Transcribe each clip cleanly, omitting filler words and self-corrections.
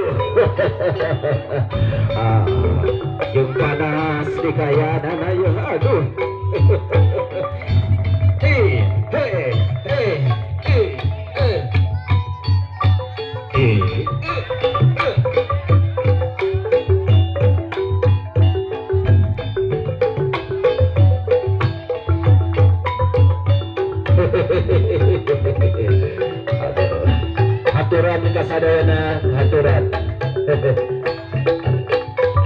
Aduh. Ah, jeung panas di kayanan ayo aduh. Eh, eh, eh, eh, eh. Eh, eh, eh. Aduh. Haturan kasadayana, haturan.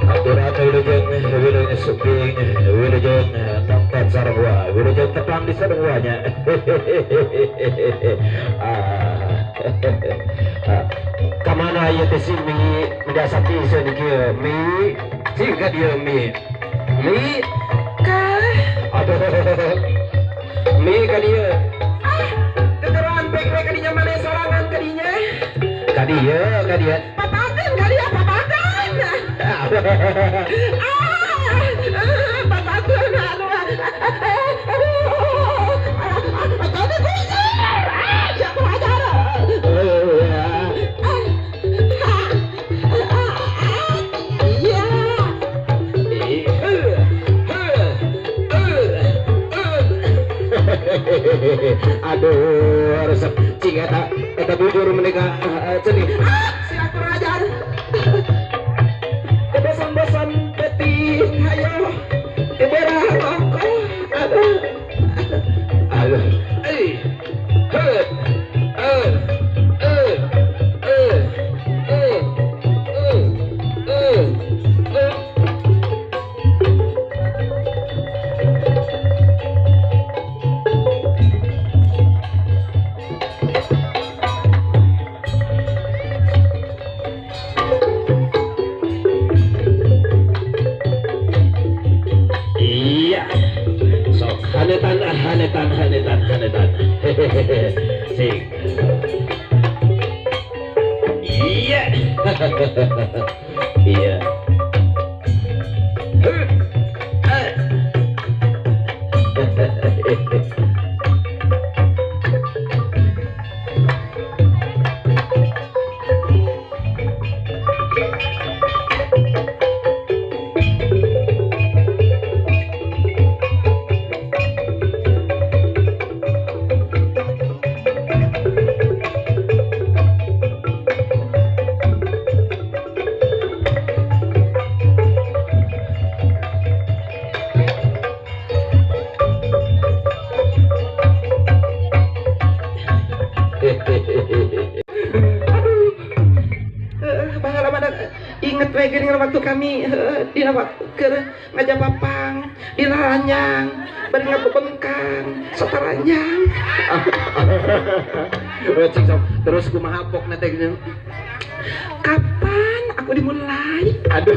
Haturan wilujeng, wilujeng suping, wilujeng nonton sarua, wilujeng tepang di saruanya. Ah. Kamana ieu teh si Mi, mendasar pisan di kieu Mi, sing ka dieu Mi. Mi Kah? Aduh. Mi ka dieu. Ah, gegeroan pek we ka dinya maneh sorangan ka dinya. Ka dieu, ka dieu. Papakeun ka dieu, papakeun. Ah, papakeun aduh. Aduh. Aduh, kusir. Ah, siapa ajar. Iya. Aduh, resep cing eta eta bujur menika cenih. Ah, sia kurang ajar. Bosan-bosan penting, ayo. Keberah rokok. Aduh. Aduh. Eh. He. Eh. Eh. Eh. Eh. Eh. Eh. Eh. Iya. Sok hanetan hanetan hanetan hanetan. Hehehe. Sing. Iya. Iya. Aduh. Pengalaman inget we geuning waktu kami dina waktu keur ngajapapang di ranjang bari ngabebengkang sataranjang. Cing sok terus kumaha pokna teh geuning? Kapan aku dimulai? Aduh.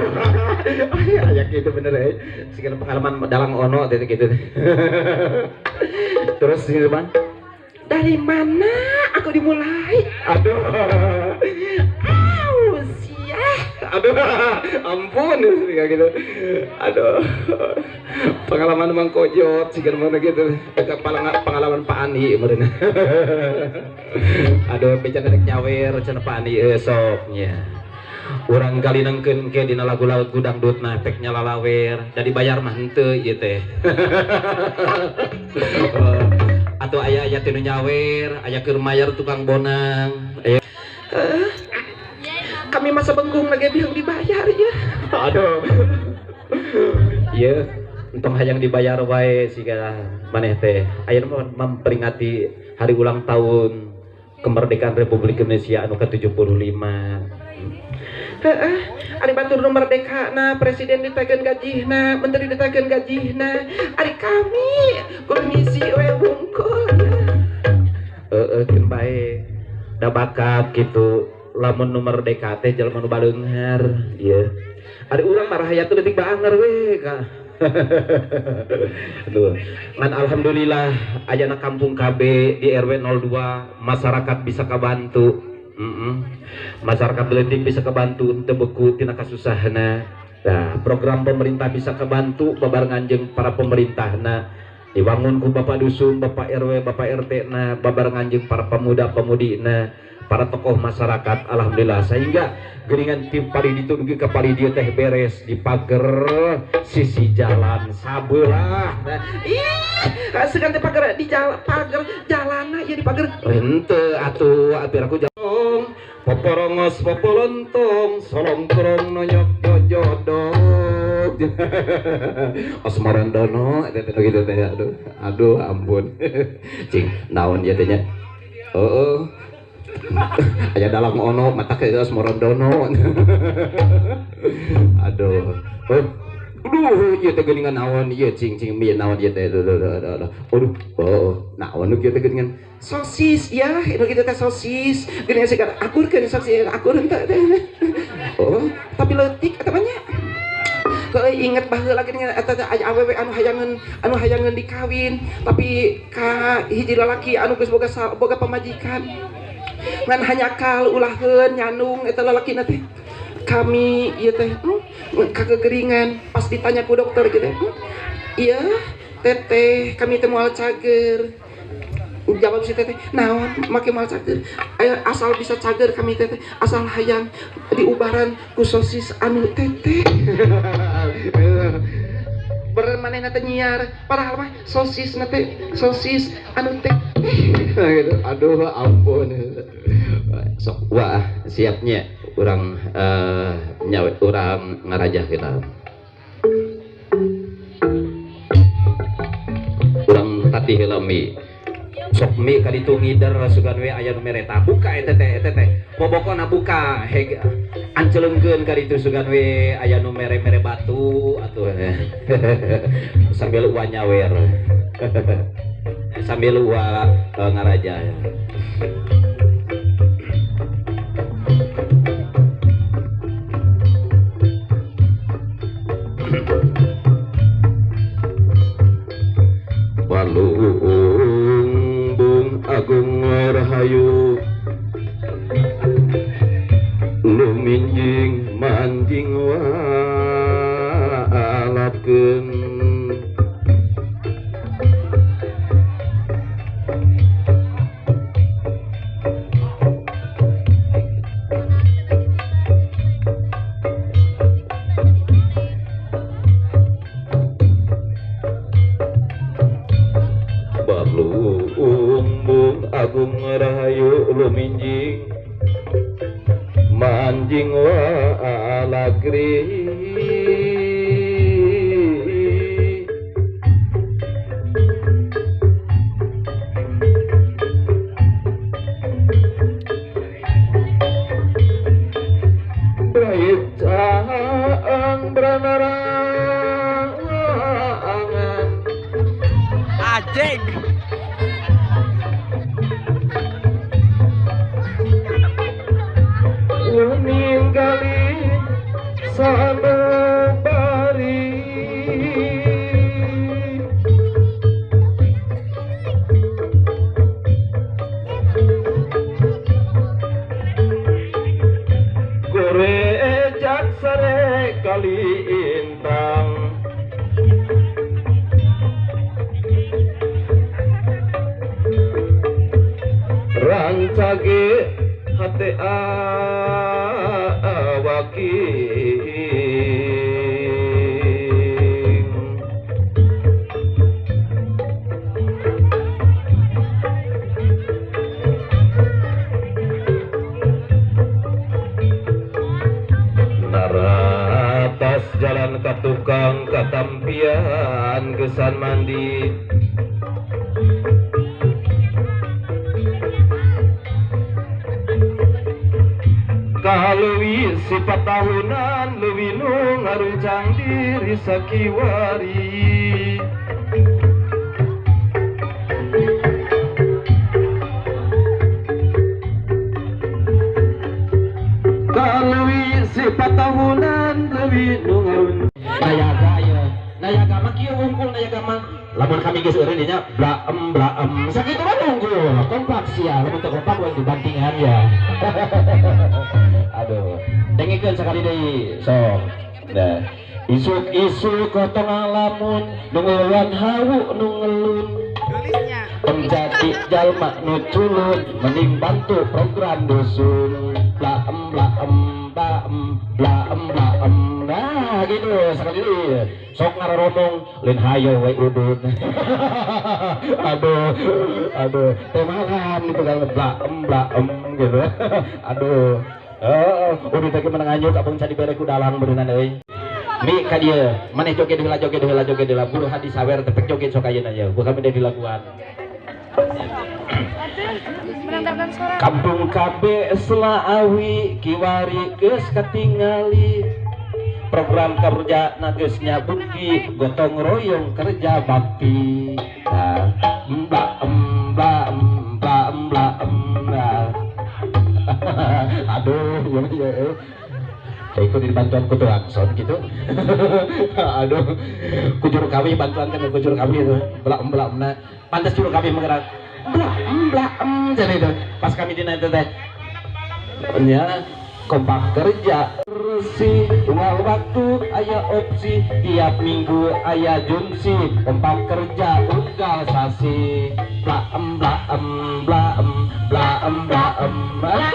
Aya kitu bener euy. Segala pengalaman dalang ono teh kitu. Terus gitu Bang. Dari mana aku dimulai? Aduh. Au, siah. Aduh, ampun kayak gitu. Aduh. Pengalaman Mang Kojot siga mana gitu. Pengalaman Pak Andi meureun. Aduh, becan rek nyawer cenah Pak Andi sok nya. Urang galinengkeun ke dina lagu-lagu dangdutna pek nyalalawer da dibayar mah henteu ieu teh. Atau aya-aya teu nu nyawer, aya keur mayar tukang bonang. Aya Kami masa bengkung lagi biang dibayar ya. Aduh. Ieu entong hayang dibayar wae siga maneh teh. Ayeuna mah memperingati hari ulang tahun kemerdekaan Republik Indonesia anu ke-75. Heeh, ari batur nu merdeka na, presiden ditaikeun gajihna, menteri ditaikeun gajihna, ari kami kudu ngisi we wungkul. Heeh, keun bae. Da bakat kitu lamun nu merdeka teh jelema nu baleunghar, ieu. Ari urang mah rahayat teh leutik baangar we ka. Aduh, ngan alhamdulillah ayana kampung KB di RW 02 masyarakat bisa kabantu. Masyarakat leutik bisa kebantu teu beku tina kasusahna. Nah, program pemerintah bisa kebantu babarengan jeung para pemerintahna. Dibangun ku Bapak Dusun, Bapak RW, Bapak RT na, babarengan jeung para pemuda-pemudina, para tokoh masyarakat alhamdulillah sehingga geuningan ti pari ditu dugi ka pari dieu teh beres di pager sisi jalan sabelah. Nah, ih, segan teh pager di jalan pager jalanna ieu di pager. Henteu atuh biar aku jalan poporongos popolontong solongkrong nonyok jodok. Osmorondono eta teh kitu teh aduh aduh ampun. Cing naon ieu teh nya? Heeh. Aya dalang ono mata ke Osmorondono. Aduh. Aduh ieu teh geuningan naon ieu cing cing mi naon ieu teh aduh. Aduh, naon nu kieu teh geuningan sosis ya, itu kitu teh sosis. Geuningan siga akurkeun sosis akur henteu teh. Oh, tapi leutik eta mah nya. Kalau inget baheula geuningan eta teh aya awewe anu hayangeun dikawin, tapi ka hiji lalaki anu geus boga pamajikan. Ngan hanyakal ulaheun nyanung eta lalakina teh. Kami ieu teh kagegeringan pas ditanya ku dokter gitu. Iya, teteh kami teh moal cager. Jawab si teteh, naon make moal cager? Asal bisa cager kami teteh, asal hayang diubaran ku sosis anu teteh. Bermanehna teh nyiar, padahal mah sosis na teh sosis anu teh. Gitu. Aduh ampun. Sok wah siapnya urang nyawe urang ngarajah kita. Urang tati heula mi. Sok mi kaditu ngider sugan we aya nu mereta buka eta teh popokona buka heg anceleungkeun kaditu sugan we aya nu mere-mere batu atuh sambil uwa nyawer sambil uwa ngaraja. Balung Agung Rahayu luminjing manjing walapkeun Agung Rahayu luminjing manjing walagri Brait caang branarangan ajeg ninggali sanubari gorejak sare kali intang rancage hate awaking naratas jalan ka tukang katampian kesan mandi kaleuwi sifat tahunan leuwih nu ngaruncang diri sakiwari kaleuwi sifat tahunan leuwih nu ngaruncang nayaga ieu nayaga mah kieu wungkul nayaga mah lamun kami geus eureun dinya blaem blaem sakitu mah wungkul kompak sia lamun teu kompak we dibantingan ya. Aduh, dengekeun sakali deui sok. Nah, isuk-isuk tong ngalamun nu ngeluan hawu nu ngelun. Tulisnya. Tong jadi jalma nu culun, mending bantu program dusun. Blaem blaem blaem blaem blaem. Nah gitu sekali deui. Sok ngaroromong lain hayo we udud. Aduh aduh teh malam itu kan blaem blaem gitu. Aduh. Heeh, udud teh menang anyuk abang cadi bere ku dalang beuneunan euy. Mi ka dieu, maneh joget heula joget heula joget heula buru hadi sawer tepek joget sok ayeuna ye. Bukan beda dilakuan. Kampung KB Selaawi kiwari geus katingali. Program kerja na geus nyabukti gotong royong kerja bakti. Nah, mbak mbak mbak mbak mbak. Aduh, ya ya. Saya ikutin bantuan kutu akson gitu. Aduh, kujur kami bantuan kan kujur kami itu. Belak belak nah. Pantas juru kami menggerak. Belak belak jadi itu. Pas kami dina itu teh. Ya, kompak kerja bersih, unggal waktu aya opsi, tiap minggu aya jumsi, kompak kerja unggal sasi. Blak blak blak blak blak.